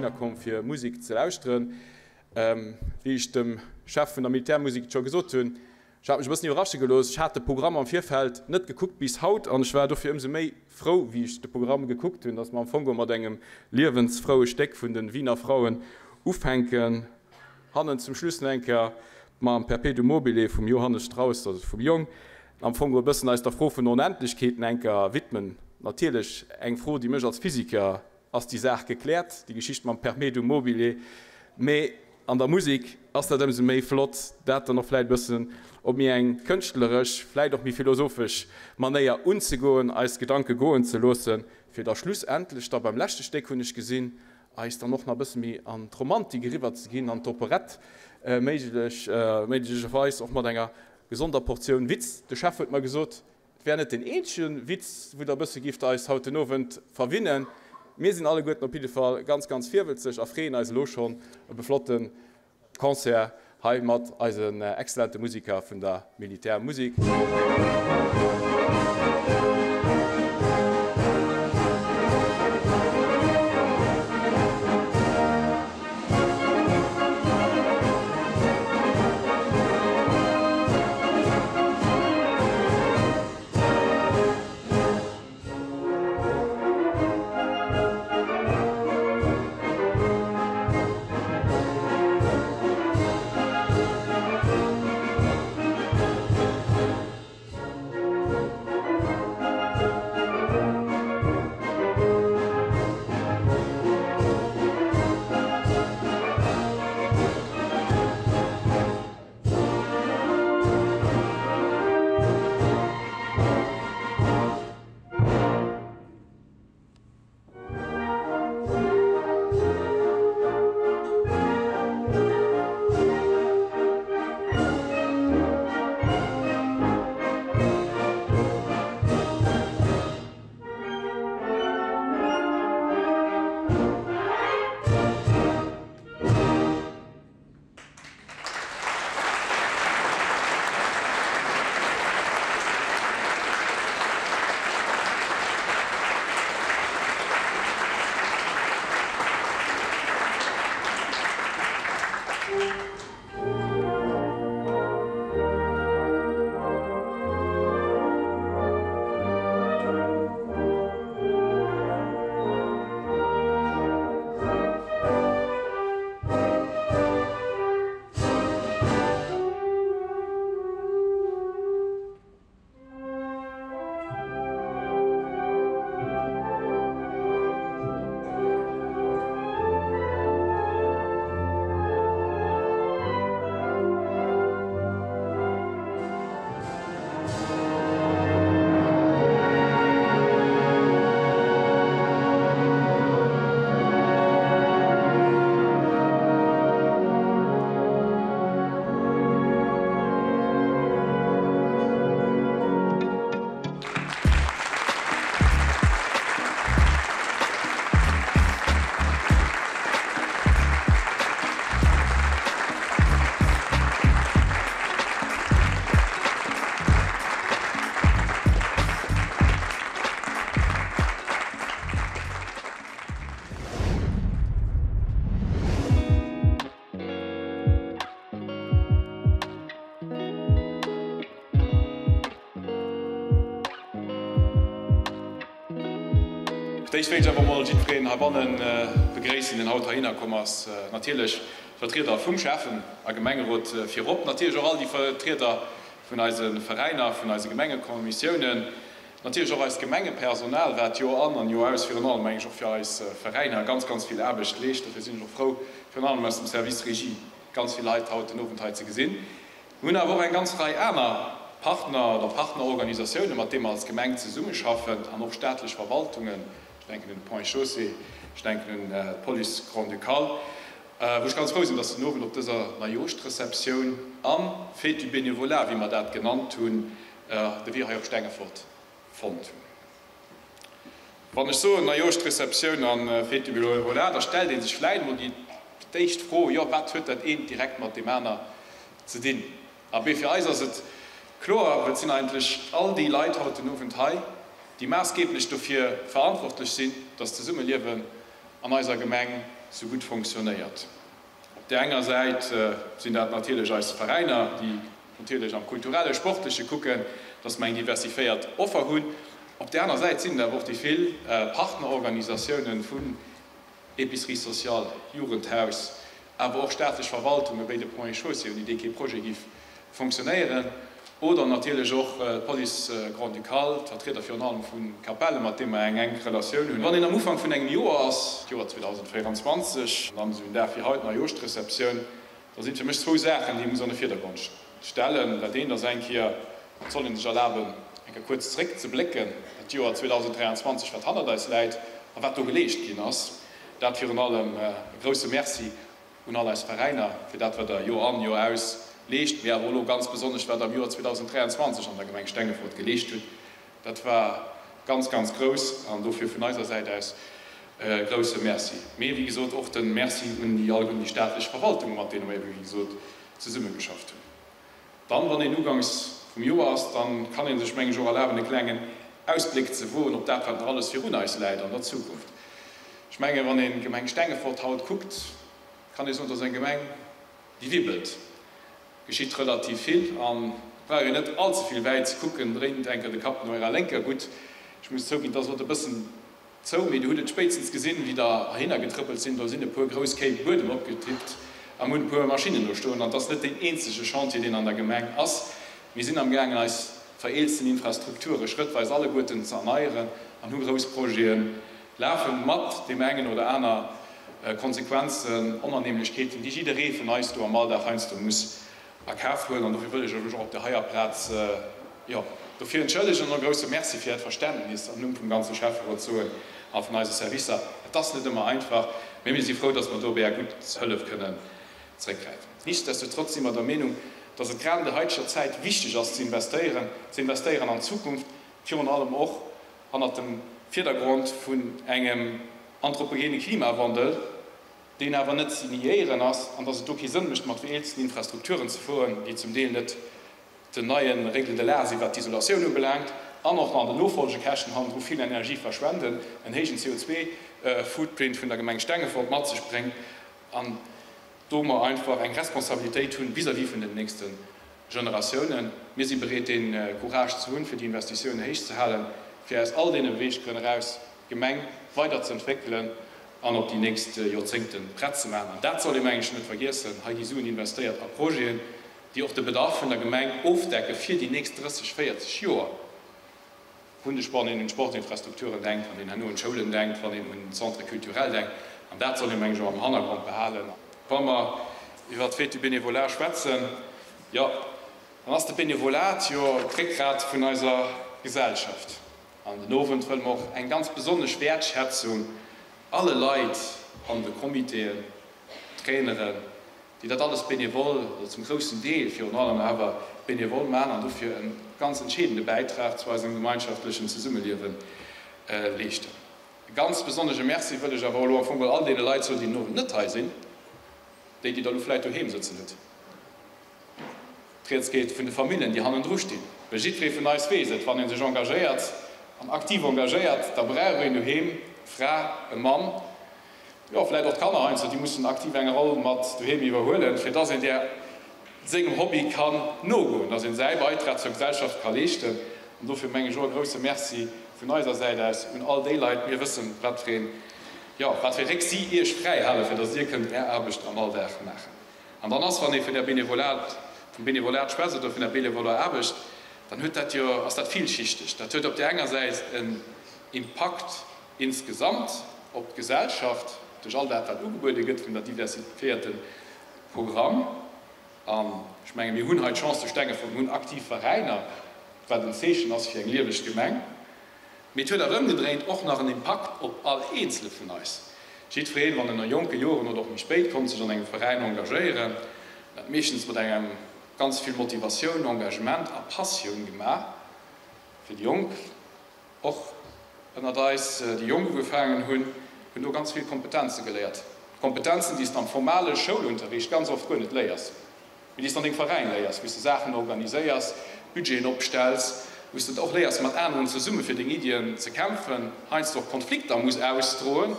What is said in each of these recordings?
heihinner komm fir Musek ze lauschteren. Wéi ech dem Chef vun der Militärmusek et scho gesot hunn, ech hat mech e bëssen iwwerrasche gelooss. Ech hat de Programm am Virfeld net gekuckt bis haut an ech war dofir ëmsou méi frou, wéi ech de Programm gekuckt hunn, dass mer am Fong geholl mat engem liewensfroue Stéck vun de Wiener Frauen ufänken. Hannen zum Schluss nach eng Kéier mam Perpetuum mobile vum Johannes Strauss, also vum Jong, am Fong e bëssen eis der Fro vun der Onendlechkeet nach eng Kéier widmen. Natierlech eng Fro, déi mech als Physiker, ass déi Saach gekläert, déi Geschicht mam Perpetuum mobile, mee an der Musek ass dat ëmsou méi flott, dat dann och vläit e bëssen op méi eng kënschtleresch, vläit och méi philosophesch Manéier unzegoen, eis Gedanke goen ze loossen, fir da schlussendlech da beim leschte Stéck, hunn ech gesinn, eis dann och nach e bësse méi an d'Romantik eriwwer ze ginn, an d'Operett méiglech, méiglecherweis och mat enger gesonder Portioun Witz. De Chef huet mer gesot, et wär net den eenzege Witz, wou Der e bësse gifft eis haut den Owend verwinnen. Mir sinn alleguerten op jidde Fall ganz, ganz virwëlzeg a freeën eis elo schonn op e flotte Concert hei mat eisen exzellente Musiker vun der Militärmusik. Fir d'éischt wéilt ech awer emol jiddwereen heibanne begréissen, deen haut heihinner komm ass. Natierlech d'Vertrieder vum Schäffen a Gemengerot virop, natierlech och all déi Vertrieder vun eise Veräiner, vun eise Gemengekommissiounen, natierlech och eist Gemengepersonal, wat Joer an an Joer aus virun allem, meng ech, och fir eis Veräiner ganz, ganz vill Aarbecht leescht. Dofir sinn ech och frou, virun allem aus dem Service Régie ganz vill Leit haut den Owend hei ze gesinn. Mir hunn awer och eng ganz Rei aner Partner oder Partnerorganisatiounen, mat deene mer als Gemeng zesummeschaffen, an och staatlech Verwaltungen, ech denken un de Ponts et Chaussées, ech denken un d'Police grand-ducale, Wou ech ganz frou sinn, dass den Owend op dëser Neijooschtrezeptioun a Fête du Bénévolat, wéi mer dat genannt hunn, de Wee hei op Stengefort fonnt hunn. Wann ech soen Neijooschtrezeptioun a Fête du Bénévolat, da stellt ee sech vläicht emol déi d'éischt Fro, jo, wat huet dat eent direkt mat deem aner ze dinn? Abee, fir eis ass et kloer, et sinn eigentlech all déi Leit haut den Owend hei, déi maassgeeblech dofir verantwortlech sinn, dass d'Zesummeliewen an eiser Gemeng. sou gutt fonctionnéiert. Op där enger Säit sinn dat natierlech eis Veräiner, déi natierlech am kulturelle, sportleche kucken, dass mer eng diversifiéiert Offer hunn. Op där aner Säit sinn et awer och déi vill Partnerorganisatiounen vun Épicerie sociale, Jugendhaus, awer och staatlech Verwaltunge wéi de Ponts et Chaussées, ouni déi kee Projet giff fonctionnéieren, oder natierlech och d'Police grand-ducale, d'Vertrieder virun allem vu Capellen, mat deem mer eng enk Relatioun hunn. Wann een am Ufank vun engem Joer ass, d'Joer 2024, an dann esou en Dag wéi haut, Neijooschreceptioun, da sinn fir mech zwou Saachen, déi ee muss an de Virdergrond stellen. Dat eent ass eng Kéier, et soll ee sech erlaben, eng Kéier kuerz zréckzeblécken, dat Joer 2023, wat hannert eis läit a wat do geleescht ginn ass. Dat virun allem e grouse Merci un all eis Veräiner fir dat, wat Der Joer an, Joer aus leescht, mee awer och elo ganz besonnesch, wat Der am Joer 2023 an der Gemeng Stengefort geleescht hutt. Dat war ganz, ganz grouss an dofir vun eiser Säit aus e grouse Merci. Mee wéi gesot och de Merci un déi all, un déi staatlech Verwaltunge mat deene mer ebe wéi gesot zesummegeschafft hunn. Dann, wann een ugangs vum Joer ass, dann kann ee sech, meng ech, och erlaben e klengen Ausbléck ze woen op dat, wat nach alles virun eis läit an der Zukunft. Ech mengen, wann een d'Gemeng Stengefort haut kuckt, kann ee soen, et ass eng Gemeng, déi wibbelt. Geschitt relativ vill an et brauch een net all ze vill wäit ze kucken. Dréint enker de Kapp no ärer Lénker. Gutt, ech muss zouginn, et ass elo e bëssen zou, mee Dir hutt et spéitstens gesinn, wéi der erhinner getrëppelt sinn. Do sinn e puer grouss Kéip Buedem opgetippt a mir hunn e puer Maschinnen do stoen. An et ass net deen eenzege Chantier, deen an der Gemeng ass. Mir sinn amgaangen, eis vereelzten Infrastrukture schrëttweis alleguerten ze erneieren an hu grouss Projete lafen, mat deem engen oder aner Konsequenzen, Onannehmlechkeeten, déi jidderee vun eis do am Alldag heiansdo muss a Kaf huelen. An dofir wëll ech mech och op där heier Plaz, jo, dofir entschëllegen an och e grouse Merci fir Äert Verständnis am Numm vum ganze Schäfferot soen a vun eise Servicer. Et ass net ëmmer einfach, mee mir si frou, dass mer do op Är gutt Hëllef kënnen zréckgräifen. Nichtsdestotrotz si mer der Meenung, dass et grad an der haiteger Zäit wichteg ass ze investéieren, ze investéieren an d'Zukunft, virun allem och hannert dem Virdergrond vun engem anthropogene Klimawandel, deen awer net ze niéieren ass, an dass et do kee Sënn mécht, mat vereelzten Infrastrukturen ze fueren, déi zum Deel net den neie Règles de l'art sinn, wat d'Isolatioun ubelaangt, an och nach an den Nofolgekäschten hannendru vill Energie verschwenden, en héijen CO2-Footprint vun der Gemeng Stengefort mat sech bréngt an do mer einfach eng Responsabilitéit hunn vis-à-vis vun den nächste Generatiounen. Mir si bereet dee Courage ze hunn, fir déi Investitiounen héich ze halen, fir aus all deene Beweeggrënn eraus d'Gemeng weider ze entwéckelen an op déi nächst Joerzéngte prett ze maachen. An dat soll ee meng ech net vergiessen, hei gi Suen investéiert a Projeten, déi och de Bedarf vun der Gemeng ofdecke fir déi nächst 30, 40 Joer. Hunn ech, wann een un d'Sportinfrastrukturen denkt, wann een herno un d'Schoulen denkt, wann een un d'Centres culturels denkt. An dat soll ee meng ech och am Hannergrond behalen. Wa mer iwwert d'Fête du bénévolat schwätzen, jo, dann ass de Bénévolat jo d'Réckgrat vun eiser Gesellschaft. An den Owend wëlle mer och eng ganz besonnesch Wäertschätzung alle Leit an de Comitéen, Traineren, déi dat alles bénévol, oder zum groussen Deel virun allem awer bénévol maachen an dofir e ganz entscheedende Bäitrag zu eisem gemeinschaftlechen Zesummeliewe leeschten. E ganz besonnege Merci wëll ech awer elo am Fong all deene Leit soen, déi den Owend net hei sinn, déi, déi der elo vläit doheem sëtzen hutt. D'Rieds geet vun de Famillen, déi hannendru stinn. Well jiddweree vun eis weess et, wann ee sech engagéiert an aktiv engagéiert, da brauch een doheem d'Fra, e Mann, jo vläit och d'Kanner heiansdo, déi mussen aktiv eng Roll mat doheem iwwerhuelen, fir dass een där sengem Hobby kann nogoen, dass een säi Beitrag zur Gesellschaft ka leeschten. An dofir meng ech och e grouse Merci vun eiser Säit aus un all déi Leit. Mir wëssen, wat fir een, jo, wat fir ee Réck si Iech fräi halen, fir dass Dir kënnt Är Aarbecht am Alldag maachen. An dann ass, wann ee vun der Benevolat, vum Benevolat schwätzt oder vun der benevoler Aarbecht, dann huet dat jo, ass dat villschichteg. Dat huet op där enger Säit en Impakt insgesamt op d'Gesellschaft duerch all dat, wat ugebuede gëtt vun der diversifiéierte Programm. An ech menge mir hunn hei d'Chance zu Stengefort, mir hunn aktiv Veräiner, wat en Zeechen ass fir eng lieweg Gemeng. Mee et huet awer ëmgedréint och nach en Impakt op all Eenzele vun eis. Jiddwereen, wann en a jonke Joren oder och méi spéit konnt sech an engem Veräin engagéieren, dat meeschtens mat engem ganz vill Motivatioun, Engagement a Passioun gemaach. Fir déi Jonk, och ënnert eis, déi jonk ugefaangen hunn, hunn do ganz vill Kompetenze geléiert. Kompetenzen, déi s de am formale Schoulunterricht ganz oft guer net léiers. Mee déi s de an dengem Veräin léiers, wou s de Saachen organiséiers, Budgeten opstells, wou s de och léiers mat aneren zesumme fir deng Iddien ze kämpfen, heiansdo och Konflikter muss ausdroen.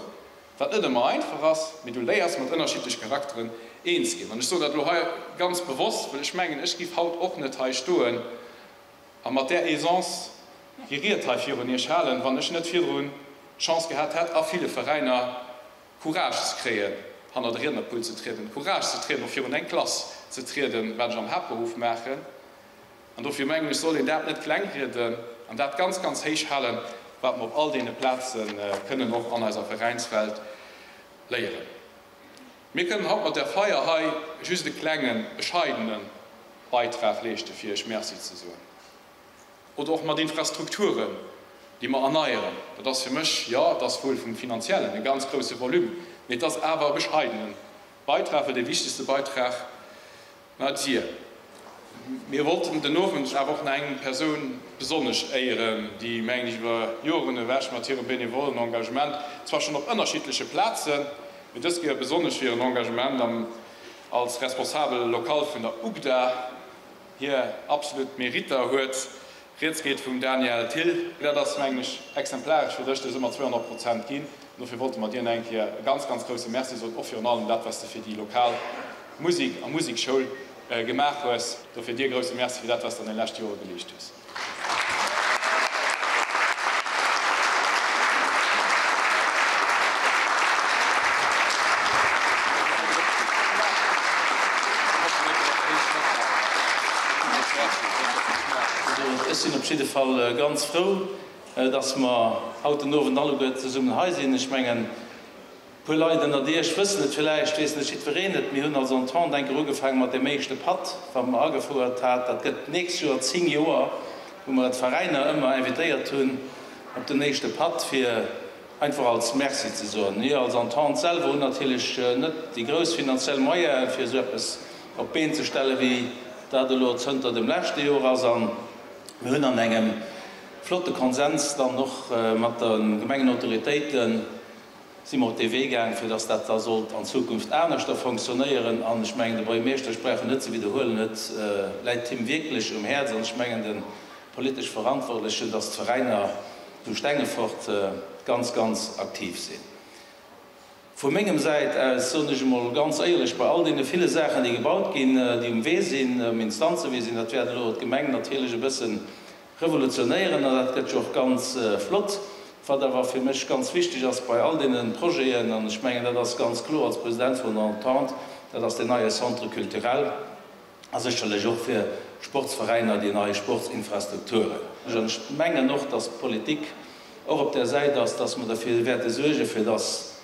Wat net ëmmer einfach ass, mee du léiers mat ënnerschiddlech Charakteren eens ginn. An ech soen dat elo hei ganz bewosst, well ech mengen, ech giff haut och net hei stoen a mat där Aisance déi Ried hei virun Iech halen, wann ech net virdrun d'Chance gehat hätt, a ville Veräiner Courage ze kréien, hannert e Riednerpult ze trieden, Courage ze trieden, och virun eng Klass ze trieden, wat ech am Haaptberuff maachen. An dofir mengen ech, soll een dat net klengrieden an dat ganz, ganz héich halen, wat mer op all deene Plaze kënnen och an eiser Veräinswelt léieren. Mir kënnen haut mat där Feier hei just e klengen, bescheidene Beitrag leeschten, fir Iech Merci ze soen. Oder och mat Infrastrukturen, déi mer erneieren. Dat ass fir mech, jo, et ass wuel vum Finanziellen e ganz grouse Volume, mee et ass awer e bescheidene Beitrag, well dee wichtegste Beitrag Mä Dir. Mir wollten den Owend awer och nach eng Persoun besonnesch éieren, déi, mengen ech, iwwer Joren ewech mat hirem benevollen Engagement, zwar schonn op ënnerschiddleche Plazen, mee dës Kéier besonnesch fir hiren Engagement am als Responsable local vun der UGDA hir absolut Meritter huet. Rieds geet vum Daniel Thill. Dat ass, mengen ech, exemplaresch fir dech, dës ëmmer 200 Prozent ginn. An dofir wollte mer dir nach eng Kéier e ganz, ganz grousse Merci soen, och virun allem dat, wat s de fir déi lokal Musik a Musikschoul gemaach hues. Dofir dir e grousse Merci fir dat, wat s de an de leschte Jore geleescht hues. Ech sinn op jidde Fall ganz frou, dass mer haut den Owend alleguer zesummen hei sinn. Ech mengen, e puer Leit ënnert Iech wëssen et villäicht, weess net jiddwereen et, mir hunn als Entente eng Kéier ugefaange mat deem éischte Patt, wat mer agefouert hat. Dat gëtt d'nächst Joer 10 Joer, wou mer d'Veräiner ëmmer invitéiert hunn op den éischte Patt, fir einfach als Merci ze soen. Mir als Entente selwer hunn natierlech net déi grouss finanziell Moyene fir esou eppes op d'Been ze stellen, wéi dat elo zënter dem leschte Joer ass. A mir hunn an engem flotte Konsens dann och mat de Gemengenautoritéite si mer op dee Wee gaang, fir dass dat da sollt an Zukunft aneschter fonctionnéieren. An ech mengen, de Buergermeeschter, ech brauch en net ze widderhuelen, et läit him wierklech um Häerz, an ech mengen de politesch Verantwortlechen, dass d'Veräiner zu Stengefort ganz, ganz aktiv sinn. Vu mengem Säit aus soen ech emol ganz éierlech, bei all deene ville Saachen, déi gebaut ginn, déi um Wee sinn, um Instanzewee sinn, dat wäert elo d'Gemeng natierlech e bësse revolutionéieren an dat gëtt jo och ganz flott. Wat awer fir mech ganz wichteg ass bei all deene Projeten, an ech mengen, dat ass ganz kloer als President vun der Entente, dat ass deen neie Centre culturel. A sécherlech och fir d'Sportsveräiner déi nei Sportsinfrastrukturen. An ech mengen och, dass d'Politik och op där Säit ass, dass mer derfir wäerte suergen, fir dass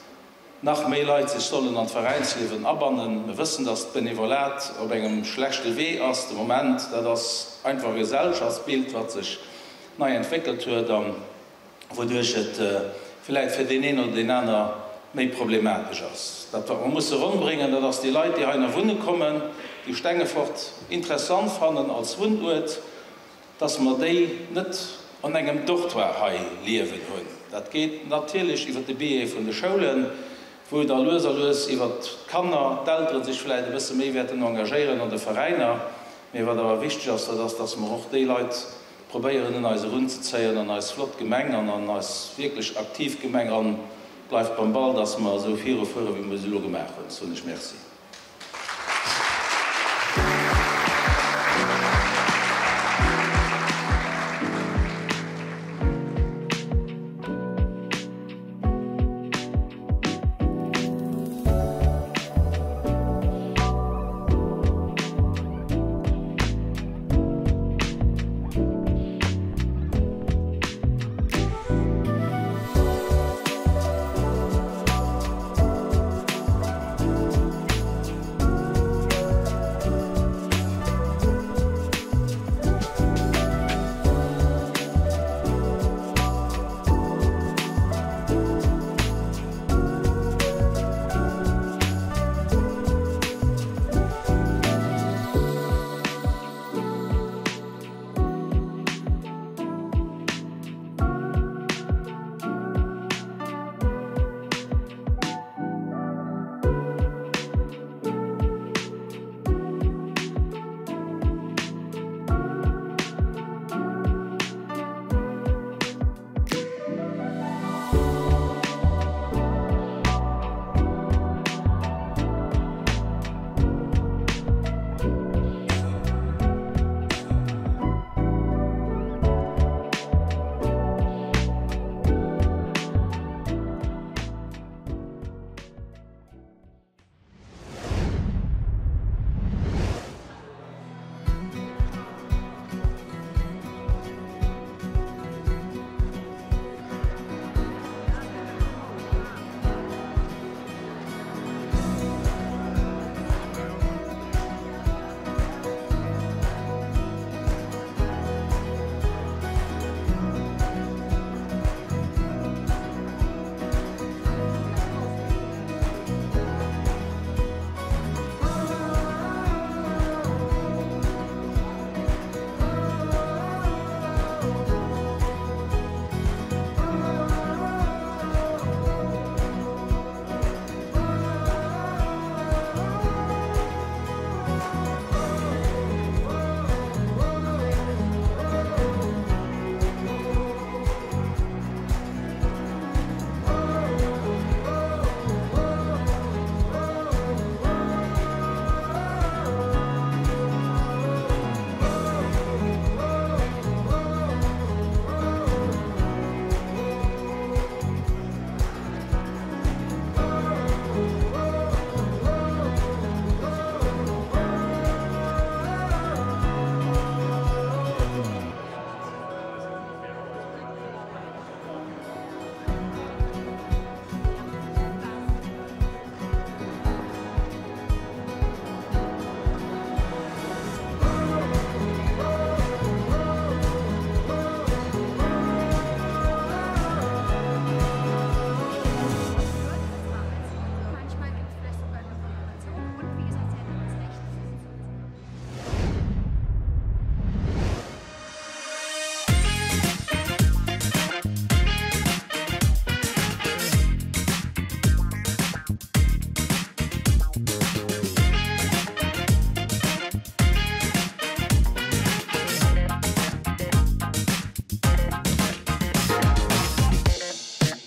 nach méi Leit sech sollen an d'Veräinsliewen abannen. Mir wëssen, dass d'Benevolat op engem schlechte Wee ass de Moment. Dat ass einfach e Gesellschaftsbild, wat sech nei entwéckelt huet. An wouduerch et villäit fir deen een oder deen aner méi problematesch ass. Dat wat mer musse ronn bréngen, dat ass déi Leit, déi heihinner wunne kommen, déi Stengefort interessant fannen als Wunnuert, dass mer déi net an engem Dortoir hei liewen hunn. Dat geet natierlech iwwert de Biais vun de Schoulen, wou da lues a lues iwwert d'Kanner d'Eltere sech vläicht e bësse méi wäerten engagéieren an de Veräiner. Mee wat awer wichteg ass, dat ass, dass mer och déi Leit probéieren un eis erunzezéien, an eis flott Gemeng an an eis wierklech aktiv Gemeng. An bleift beim Ball, dass mer esou virufueren, wéi mer es elo gemaach hunn. Soen ech Merci.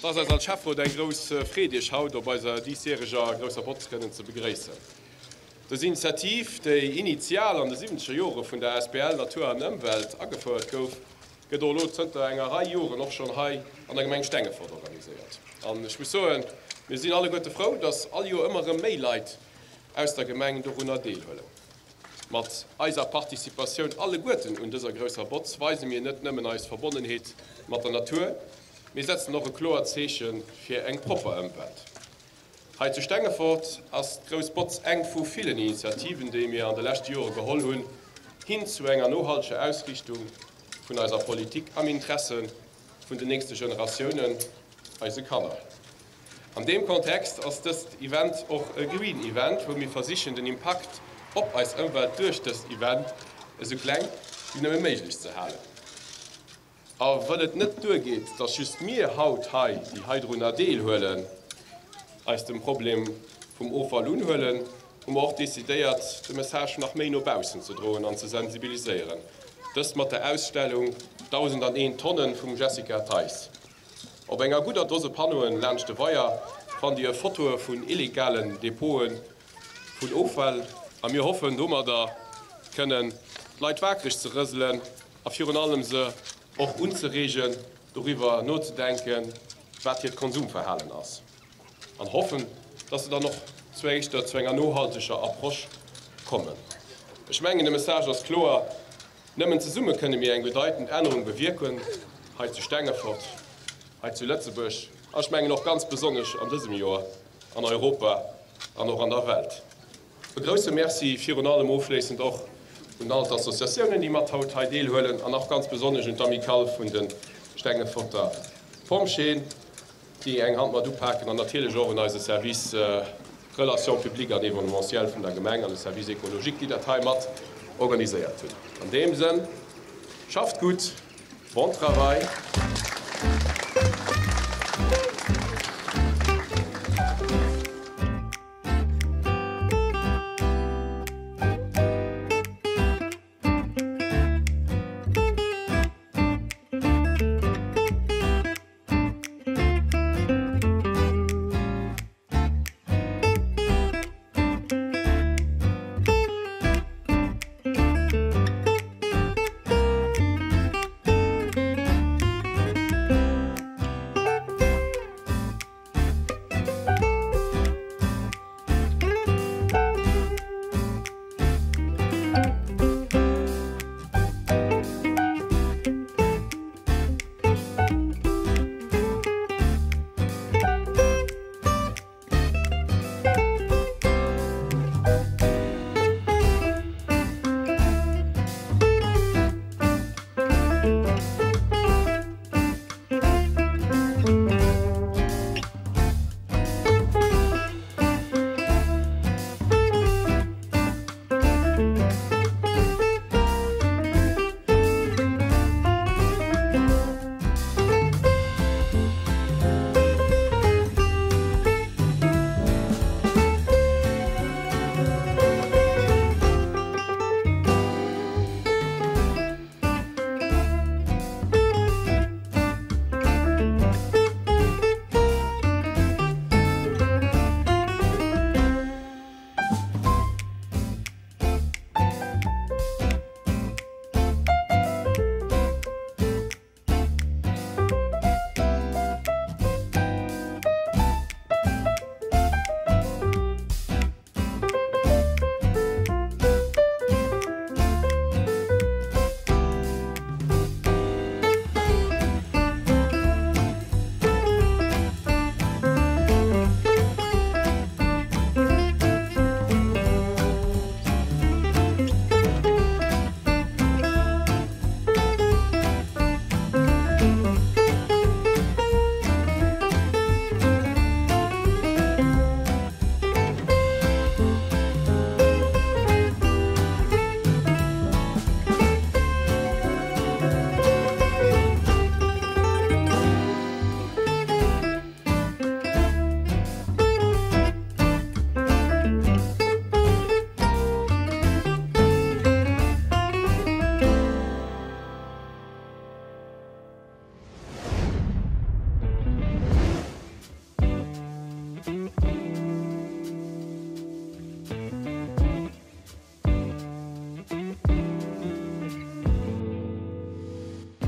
Et ass eis als Schäfferot eng grouss Freed, Iech haut op eiser diesjäreger Grousser Botz kënnen ze begréissen. Dës Initiativ, déi initial an de siwwenzeger Jore vun der asbl Natur an Ëmwelt agefouert gouf, gëtt och elo zënter enger Rei Joren och schonn hei an der Gemeng Stengefort organiséiert. An ech muss soen, mir sinn alleguerte frou, dass all Joer ëmmer erëm méi Leit aus der Gemeng dorunner deelhuelen. Mat eiser Participatioun alleguerten un dëser grousser Botz weise mir net nëmmen eis Verbonnenheet mat der Natur, mee setzen och e kloert Zeeche fir eng propper Ëmwelt. Hei zu Stengefort ass d'Grouss Botz eng vu villen Initiativen, déi mir an de leschte Jore geholl hunn, hin zu enger nohalteger Ausriichtung vun eiser Politik am Interesse vun den nächste Generatiounen, eise Kanner. An deem Kontext ass dëst Event och e Green Event, wou mir versichen den Impakt op eis Ëmwelt duerch dëst Event esou kleng wéi nëmme méiglech ze halen. A wëll et net duergeet, dass just mir haut hei, déi heidrunner deelhuelen, eis dem Problem vum Offall unhuelen, hu mer och decidéiert, de Message nach méi no baussen ze droen an ze sensibiliséieren. Dëst mat der Ausstellung 1001 Tonnen vum Jessica Theis. Op enger gudder Dose Panneauen laanscht de Weier fannt Dir Fotoe vun illegalen Depote vun Offäll a mir hoffen domadder kënnen d'Leit wakereg ze rëselen a virun allem se och unzereegen, doriwwer nozedenken, wat hiert Konsumverhalen ass, an hoffen, dass se dann och zu éischter zu enger nohalteger Approche kommen. Ech mengen, de Message ass kloer, Nëmmen zesumme kënne mir eng bedeitend Ännerung bewierken, hei zu Stengefort, hei zu Lëtzebuerg a ech mengen och ganz besonnesch an dësem Joer an Europa an och an der Welt. E grousse Merci virun allem ofschléissend och un all d'Associatiounen, déi mat haut hei deelhuelen an och ganz besonnesch un d'Amicale vun de Stengeforter Pompjeeën, déi eng Hand mat upaken an natierlech och un eise Service Relations publiques an événementiel vun der Gemeng an de Service écologique, déi dat hei mat organiséiert hunn. An deem Sënn, schafft gutt, bon travail!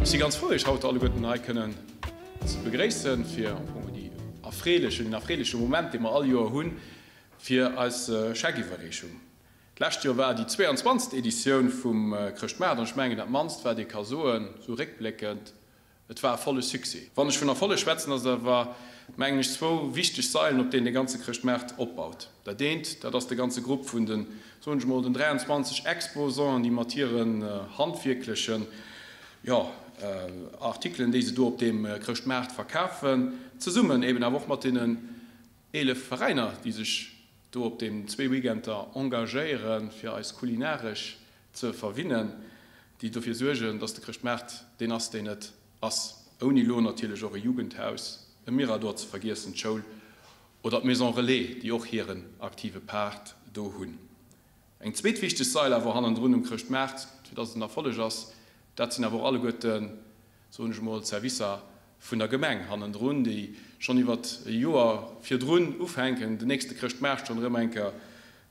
Ech si ganz frou, Iech haut alleguerten hei kënnen ze begréissen, fir am Fong déi erfreelechen, deen erfreeleche Moment, dee mer all Joer hunn, fir eis Scheckiwwerreechung. D'lescht Joer war déi 22. Editioun vum Chrëschtmaart an ech mengen, dat mannst, wat ee ka soen, sou réckbléckend, Et war e volle Succès. Wann ech vun Erfolleg schwätzen, ass et awer, mengen ech, zwou wichteg Sailen, op deenen de ganze Chrëschtmaart opbaut. Dat eent, dat ass de ganze Grupp vun den, soen ech emol, den 23 Exposanten, déi mat hiren handwierklechen, jo, Artikelen, déi se do op deem Chrëschtmaart verkafen, zesummen eben awer och mat deenen 11 Veräiner, déi sech do op deenen zwee Weekender engagéieren, fir eis kulinaresch ze verwinnen, déi dofir suergen, dass de Chrëschtmaart deen ass, deen et ass, ouni elo natierlech och e Jugendhaus, e Mirador ze vergiessen, d'Schoul oder d'Maison Relais, déi och hiren aktive Part do hunn. Eng zweet wichteg Sail awer hannendrun um Chrëschtmaart, fir dass et en Erfolleg ass, dat sinn awer och alleguerten, soen ech emol, d'Servicer vun der Gemeng hannendrun, déi schonn iwwert e Joer virdrun ufänken, den nächste Chrëschtmaart schonn erëm eng Kéier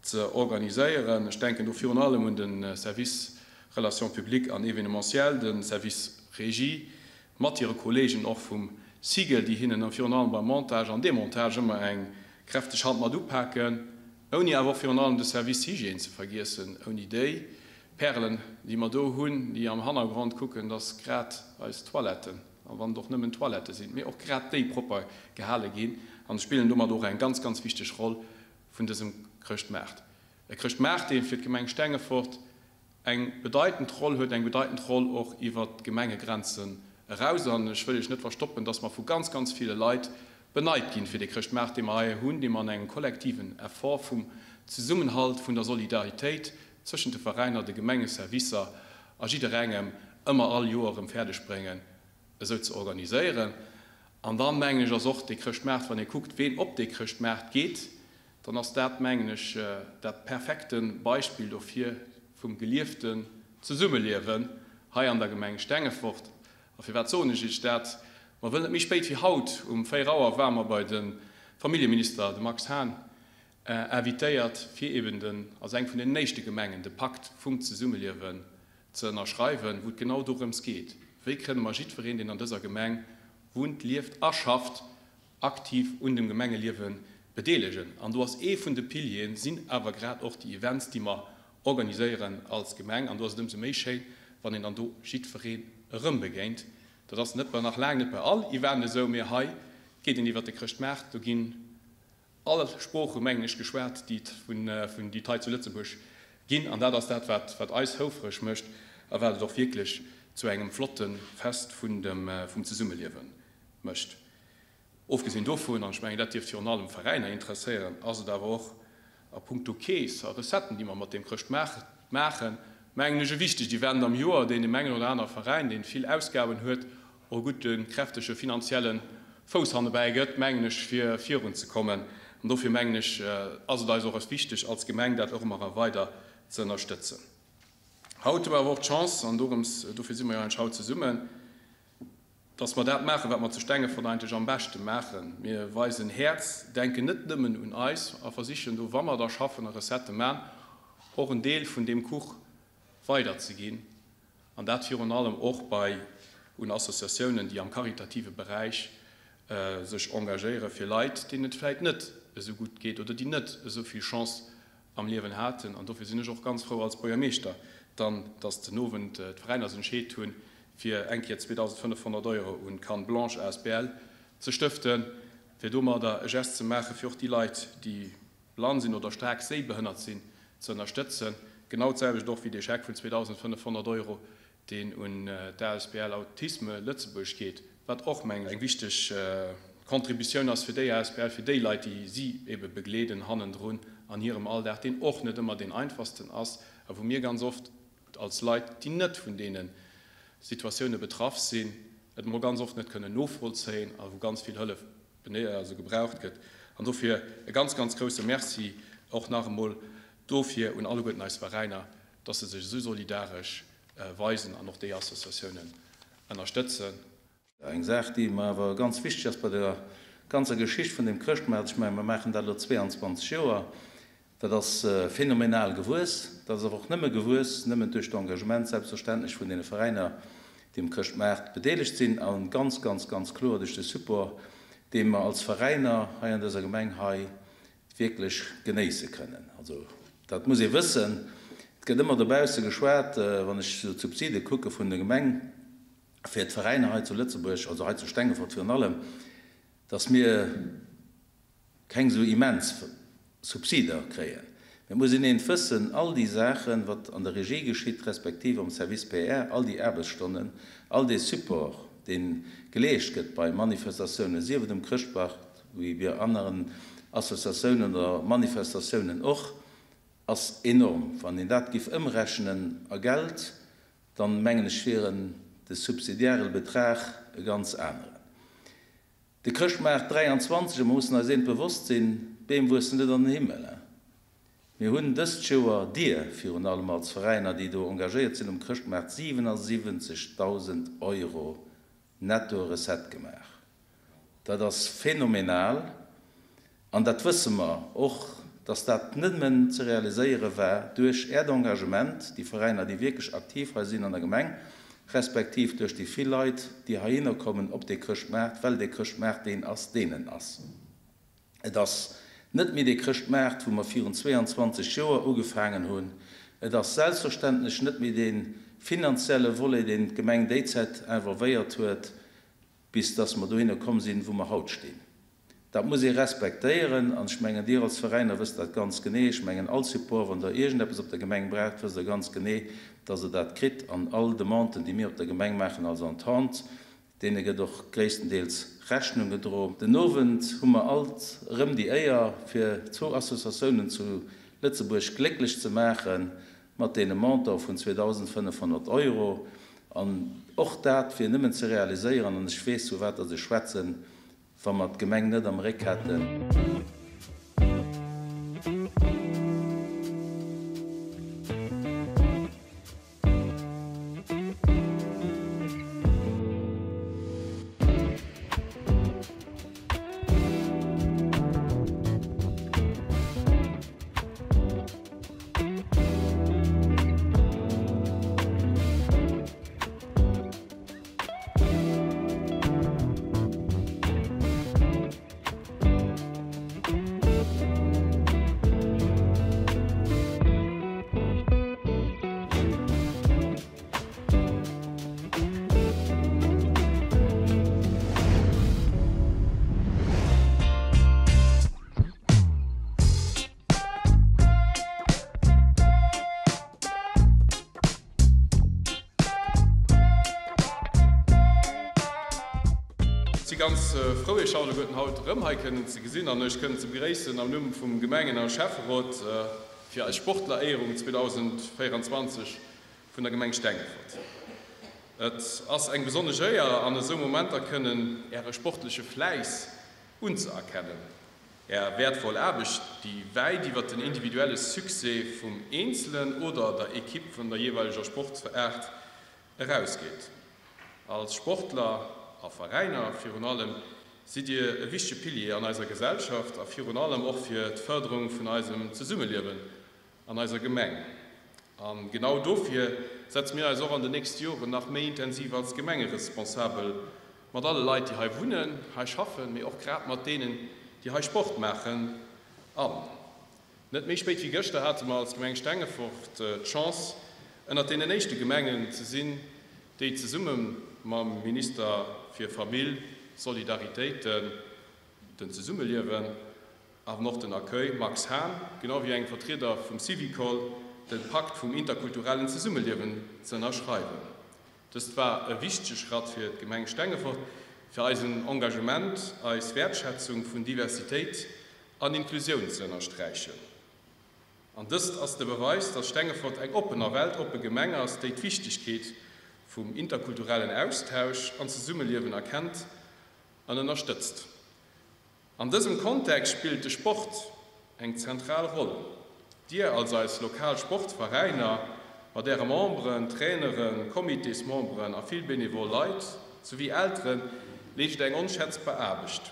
ze organiséieren. Ech denken do virun allem un de Service Relations publiques an événementiel, de Service Régie mat hire Kollegen och vum SIGEL, déi hinnen virun allem beim Montage an Demontage ëmmer eng kräfteg Hand mat upaken, ouni awer och virun allem de Service Hygiène ze vergiessen, ouni déi Pärelen, déi mer do hunn, déi am Hannergrond kucken, dass grad eis Toiletten, a wann et och nëmmen Toilettë sinn, mee och grad déi propper gehale ginn an spillen domat och eng ganz, ganz wichteg Roll vun dësem Chrëschtmaart. E Chrëschtmaart, dee fir d'Gemeng Stengefort eng bedeitend Roll huet, eng bedeitend Roll och iwwert d'Gemengegrenzen eraus. An ech wëll Iech net verstoppen, dass mer vu ganz, ganz ville Leit beneit ginn fir dee Chrëschtmaart, dee mer hei hunn, dee mer an engem kollektiven Effort vum Zesummenhalt, vun der Solidaritéit zwëschent de Veräiner, de Gemengeservicer a jidderengem ëmmer all Joer erëm fäerdeg bréngen, esou ze organiséieren. An dann, mengen ech, ass och dee Chrëschtmaart, wann ee kuckt, ween op dee Chrëschtmaart geet, dann ass dat, mengen ech, dat perfekte Beispill dofir vum gelieften Zesummeliewen hei an der Gemeng Stengefort. A firwat soen ech Iech dat? Ma wëll net méi spéit wéi haut um 4 Auer ware mer bei de Familljeminister, de Max Hahn, invitéiert, fir eben den, als eng vun den éischte Gemengen, de Pakt vum Zesummeliewen ze ënnerschreiwen, wou et genau dorëms geet, Wéi kënne mer jiddwereen, deen an dëser Gemeng wunnt, lieft a schafft, aktiv un dem Gemengeliewe bedeelegen? An do ass ee vun de Pilieren, sinn awer grad och déi Events, déi mer organiséieren als Gemeng. An do ass et ëmsou méi schéin, wann een dann do jiddwereen erëmbegéint. Dat ass net bei, nach laang net bei all Event esou, mee hei geet een iwwert de Chrëschtmaart, do ginn All Sprooche mengen ech geschwat, déi et vun déi et hei zu Lëtzebuerg ginn. An dat ass dat, wat wat eis houfreg mécht a wat et och wierklech zu engem flotte Fest vun dem vum Zesummeliewe mécht. Ofgesinn dovun, an ech mengen, dat dierft virun allem Veräiner interesséieren, ass et awer och a puncto Keess a Recetten, déi mer mat deem Chrëschtmaart maachen, mengen ech, e wichtegt Event am Joer, deen deem engen oder anere Veräin, dee vill Ausgaben huet, och e gudde kräftege finanzielle Fouss hannebäi gëtt, mengen ech, fir virunzekommen. An dofir, mengen ech, ass et eis och wichteg als Gemeng, dat och ëmmer erëm weider ze ënnerstëtzen. Haut hu mer awer och d'Chance, an dorëms, dofir si mer jo eigentlech haut zesummen, dass mer dat maachen, wat mer zu Stengefort eigentlech am beschte maachen, Mir weisen Häerz, denken net nëmmen un eis a versichen do, wa mer da schaffen a Recettë man, och en Deel vun deem Kuch weiderzeginn, an dat virun allem och bei un Associatiounen, déi am karitative Beräich sech engagéiere fir Leit, deenen et vläit net esou gutt geet oder déi net esou vill Chance am Liewen haten. An dofir sinn ech och ganz frou als Buergermeeschter dann, dass den Owend d'Veräiner sech entscheet hunn, fir eng Kéier 2.500 Euro un d'Canne Blanche asbl ze stëften, fir domadder e Geste ze maachen, fir och déi Leit, déi blann sinn oder staark séibehënnert sinn, ze ënnerstëtzen. Genau d'selwecht och wéi dee Scheck vun 2.500 Euro, deen un d'ASBL Autisme Lëtzebuerg geet, wat och, mengen ech, eng wichteg Contributioun ass fir déi asbl, fir déi Leit, déi si ebe begleeden hannendrun an hirem Alldag, deen och net ëmmer deen einfachsten ass a wou mir ganz oft als Leit, déi net vun deene Situatioune betraff sinn, et emol ganz oft net kënnen novollzéien a wou ganz vill Hëllef also gebraucht gëtt. An dofir e ganz, ganz grouse Merci och nach emol dofir un alleguerten eis Veräiner, dass se sech esou solidaresch weisen an och déi Associatiounen ënnerstëtzen. Eng Saach, déi mer awer ganz wichteg ass bei der ganzer Geschicht vun deem Chrëschtmaart, ech mengen, mer maachen dat elo 22 Joer, dat ass phänomenal gewuess. Dat ass awer och nëmme gewuess, nëmmen duerch d'Engagement selbstverständlech vun deene Veräiner, déi. déi um Chrëschtmaart bedeelegt sinn, a ganz, ganz, ganz kloer duerch de Support, dee mer als Veräiner hei an dëser Gemeng hei wierklech genéisse kënnen. Also dat muss ee wëssen. Et gëtt ëmmer dobausse geschwat, wann ech esou d'Subside kucke vun der Gemeng fir d'Veräiner hei zu Lëtzebuerg, also hei zu Stengefort virun allem, dass mir keng esou immens Subsider kréien. Mä et muss een eent wëssen, all déi Saachen, wat an der Regie geschitt, respektiv am Service PR, all déi Aarbechtsstonnen, all dee Support, dee geleescht gëtt bei Manifestatiounen, sief et um Chrëschtbart wéi bei aneren Associatiounen oder Manifestatiounen och, ass enorm. Wann een dat giff ëmrechnen a Geld, dann mengen ech wier de subsidiärel Betrag e ganz aneren. De Chrëschtmaart 23, a mer mussen eis eent bewosst sinn, d'Beem wuessen net an den Himmel. Mir hunn dëst Joer, Dir virun allem als Veräiner, déi do engagéiert sinn um Chrëschtmaart, 77.000 Euro netto Recette gemaach. Dat ass phänomenal. An dat wësse mer och, dass dat nëmmen ze realiséiere war duerch Äert Engagement, déi Veräiner, déi wierklech aktiv hei sinn an der Gemeng, respektiv duerch déi vill Leit, déi heihinner kommen op dee Chrëschtmaart, well dee Chrëschtmaart deen ass, deen en ass. Et ass net méi dee Chrëschtmaart, wou mer virun 22 Joer ugefaangen hunn. Et ass selbstverständlech net méi dee finanzielle Volet, deen d'Gemeng déizäit involvéiert huet, bis dass mer dohinner komm sinn, wou mer haut stinn. Dat muss ee respektéieren an ech mengen, Dir als Veräiner wësst dat ganz genee. Ech mengen, all Support, wann Der iergendeppes op der Gemeng braucht, wësst Der ganz genee, dass Der dat kritt. An all Demanden, déi mir op der Gemeng maachen als Entente, deene gëtt och gréisstendeels Rechnung gedro. Den Owend hu mer alt erëm déi Éier, fir zwou Associatiounen zu Lëtzebuerg glécklech ze maache mat deene Montant vun 2.500 Euro. An och dat wier nëmmen ze realiséieren, an ech weess, vu wat datt ech schwätzen, Wa mer d'Gemeng net am Réck hätten. Si ganz frou Iech alleguerten haut erëm hei kënnen ze gesinn an Iech kënnen ze begréissen am Numm vum Gemengen a Schäfferot fir eis Sportleréierung 2024 vun der Gemeng Stengefort. Et ass eng besonnesch Éier an esou Momenter kënnen Äre sportleche Fläiss unzeerkennen. Är wäertvoll Aarbecht, déi wäit iwwer den individuelle Succès vum Eenzelen oder der Ekipp vun der jeeweileger Sportaart erausgeet. Als Sportler a Veräiner virun allem sidd Dir e wichtege Pilier an eiser Gesellschaft a virun allem och fir d'Fërderung vun eisem Zesummeliewen an eiser Gemeng. A genau dofir setze mir eis och an den nächste Joren nach méi intensiv als Gemengeresponsabel mat alle Leit, déi hei wunnen, hei schaffen, mee och grad mat deenen, déi hei Sport maachen, an. Net méi spéit wéi gëschter hate mer als Gemeng Stengefort d'Chance, ënnert deenen éischte Gemengen ze sinn, déi zesumme mam Minister fir Famill, Solidaritéiten, den Zesummeliewen awer och den Accueil Max Hahn, genau wéi engem Vertrieder vum Syvicol, de Pakt vum interkulturellen Zesummeliewen ze ënnerschreiwen. Dëst war e wichtege Schratt fir d'Gemeng Stengefort, fir eisen Engagement, eis Wäertschätzung vun Diversitéit an Inklusioun ze ënnersträichen. An dëst ass de Beweis, dass Stengefort eng oppen a weltoppe Gemeng ass, déi d'Wichtegkeet vum interkulturellen Austausch an Zesummeliewen erkennt an ënnerstëtzt. An dësem Kontext spillt de Sport eng zentral Roll. Dir als eis lokal Sportveräiner, mat äre Memberen, Traineren, Comitésmemberen a vill benevol Leit, souwéi Elteren, leescht eng onschätzbar Aarbecht.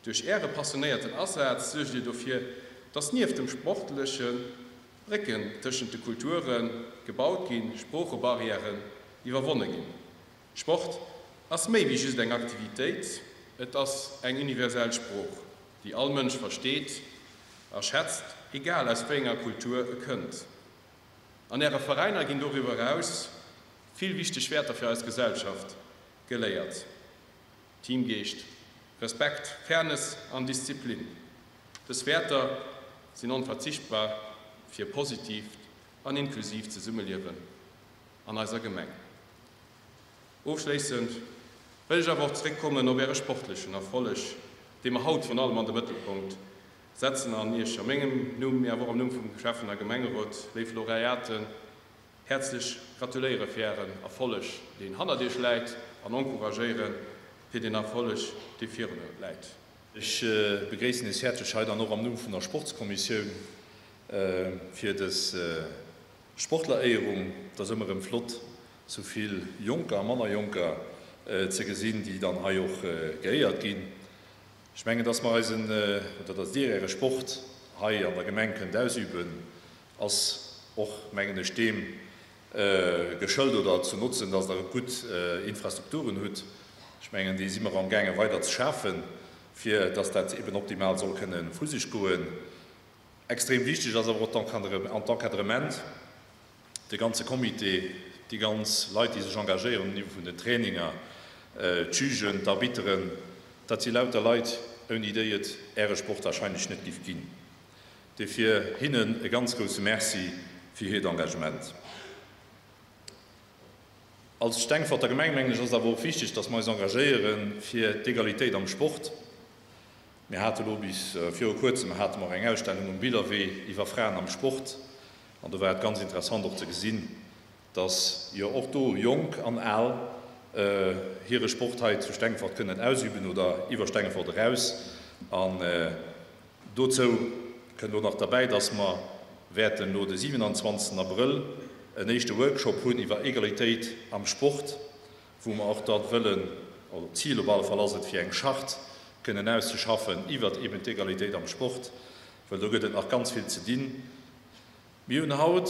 Duerch äre passionéierten Asaz suergt dir dofir, dass nieft dem Sportleche Brécken tëschent de Kulture gebaut ginn, Sproochebarrièren iwwerwonne ginn. Sport ass méi wéi just eng Aktivitéit, et ass eng universell Sprooch, déi all Mënsch versteet a schätzt, egal aus wéi enger Kultur e kënnt. An Äre Veräiner ginn doriwwer eraus vill wichteg Wäerter fir eis Gesellschaft geléiert, Teamgeescht, Respekt, Fairness an Disziplin. Dës Wäerter sinn onverzichtbar fir e positiivt an inklusiivt Zesummeliewen an eiser Gemeng. Ofschléissend wëll ech awer och zeréckkommen op Äre sportlechen Erfolleg, dee mer haut virun allem an de Mëttelpunkt setzen an Iech a mengem Numm, mee awer och am Numm vum Schäffen a Gemengerot, léif Laureaten, häerzlech gratuléiere fir Ären Erfolleg, deen hannert Iech läit, an encouragéiere fir den Erfolleg, dee virun läit. Ech begréissen Iech häerzlech hei dann och am Numm vun der Sportskommissioun fir dës Sportleréierung. Et ass ëmmer erëm flott, sou vill Jonker a manner Jonker ze gesinn, déi dann hei och geéiert ginn. Ech mengen, dass mer eisen, oder dass Dir Äre Sport hei an der Gemeng kënnt ausüben, ass och, mengen ech, deem geschëlt oder zu notzen, dass Der gutt Infrastrukturen hutt. Ech mengen, déi si mer amgaange weider ze schafen, fir dass dat eben optimal soll kënne vu sech goen. Extrem wichteg ass awer och d'Encadrement. De ganze Comité, déi ganz Leit, déi sech engagéieren um Niveau vun den Traininger, d'Jugen, d'Arbitteren, dat si lauter Leit, ouni déi et Äre Sport warscheinlech net giff ginn. Dofir hinnen e ganz grousse Merci fir hiert Engagement. Als Stengforter Gemeng, mengen ech, ass et awer och wichteg, dass mer eis engagéiere fir d'Egalitéit am Sport. Mir hate lo bis viru kuerzem hate mer och eng Ausstellung um Billerwee iwwer Fraen am Sport an do war et ganz interessant och ze gesinn, dass jo och do Jonk an Al hire Sport hei zu Stengefort kënnen ausüben oder iwwer Stengefort eraus. An dozou kënnt elo nach derbäi, dass mer wäerten elo de 27 Abrëll en éischte Workshop hunn iwwer Egalitéit am Sport. wou mer och da wëllen, oder d'Zil op alle Fall ass et, fir eng Charte kënnen auszeschaffen iwwert eben d'Egalitéit am Sport, well do gëtt et nach ganz vill ze dinn. Mir hunn haut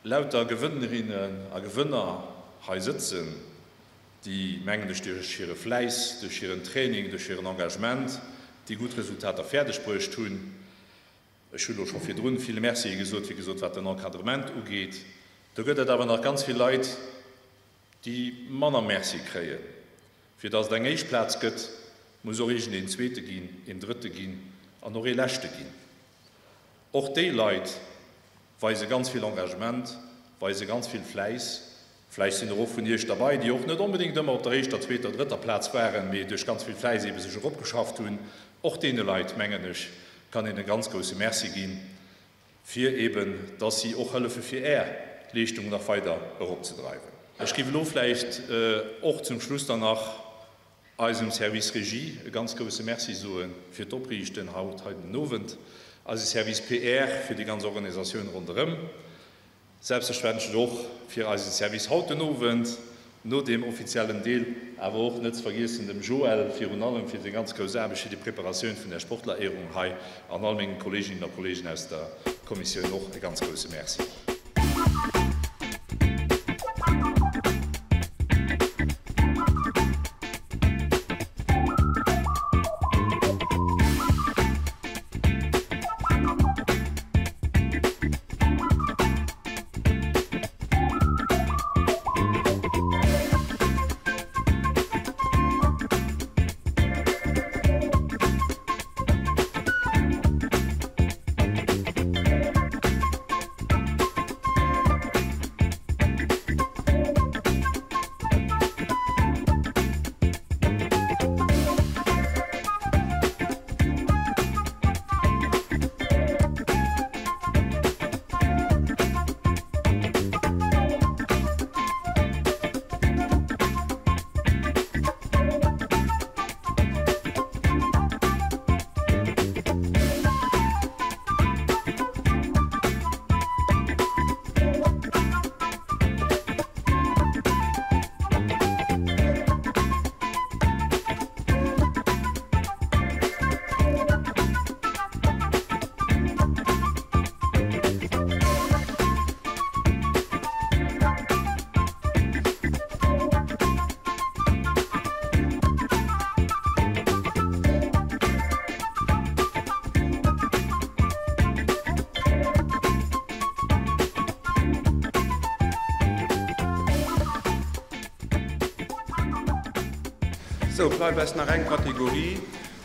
lauter Gewënnerinnen a Gewënner hei sëtzen, déi, mengen ech, duerch hire Fläiss, duerch hiren Training, duerch hiren Engagement déi gutt Resultater fäerdeg bruecht hunn. Ech hu lo scho virdrun vill Mercië gesot, wéi gesot, wat den Encadrement ugeet. Do gëtt et awer nach ganz vill Leit, déi manner Mercie kréien. Fir datt et eng éischt Plaz gëtt, muss och iergendeen Zweete ginn, een Drëtte ginn an och ee Leschte ginn. Och déi Leit weise ganz vill Engagement, weise ganz vill Fläiss. Vläicht sinn der och vun Iech derbei, déi och net onbedéngt ëmmer op der éischter, zweeter, drëtter Plaz waren, mee duerch ganz vill Fläiss eebe sech eropgeschafft hunn. Och deene Leit, mengen ech, kann een e ganz grousse Merci ginn, fir eeben, dass si och hëllefe fir Är Leeschtung nach weider eropzedreiwen. Ech géif elo vläicht och zum Schluss dann nach eisem Service Régie e ganz grousse Merci soe fir d'Opriichten haut hei den Owend, eise Service PR fir déi ganz Organisatioun ronderëm, Selbstverständlech och fir eisen Service haut den Owend, no deem offiziellen Deel, awer och net ze vergiessen dem Joël virun allem fir seng ganz grouss Aarbecht fir déi Preparatioun vun der Sportleréierung hei an all mengen Kolleeginnen a Kolleegen aus der Kommissioun och e ganz grousse Merci. Sou, bleift eis nach eng Kategorie,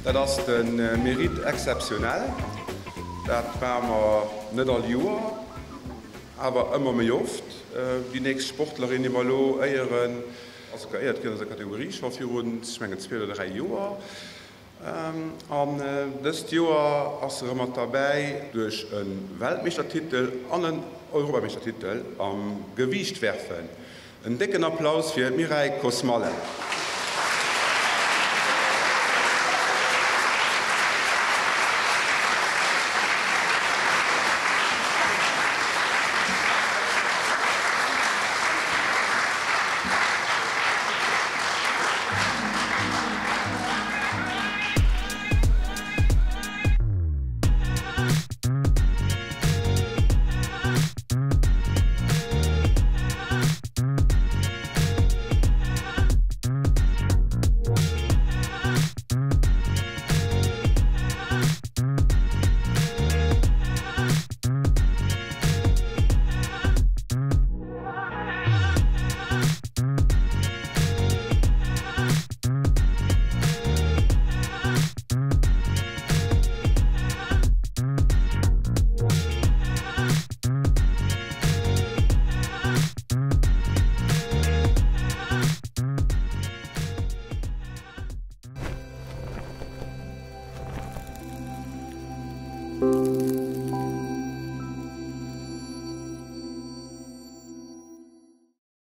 dat ass de Mérite exceptionnel. Dat maache mer net all Joer, awer ëmmer méi oft. Déi nächst Sportlerin, déi mer elo éieren, ass geéiert ginn an dëser Kategorie scho virun, ech mengen, zwee oder dräi Joer. An dëst Joer ass se erëm mat derbäi duerch e Weltmeeschtertitel an en Europameeschtertitel am Gewiichtwerfen. En décken Applaus fir d'Mireille Kosmalla.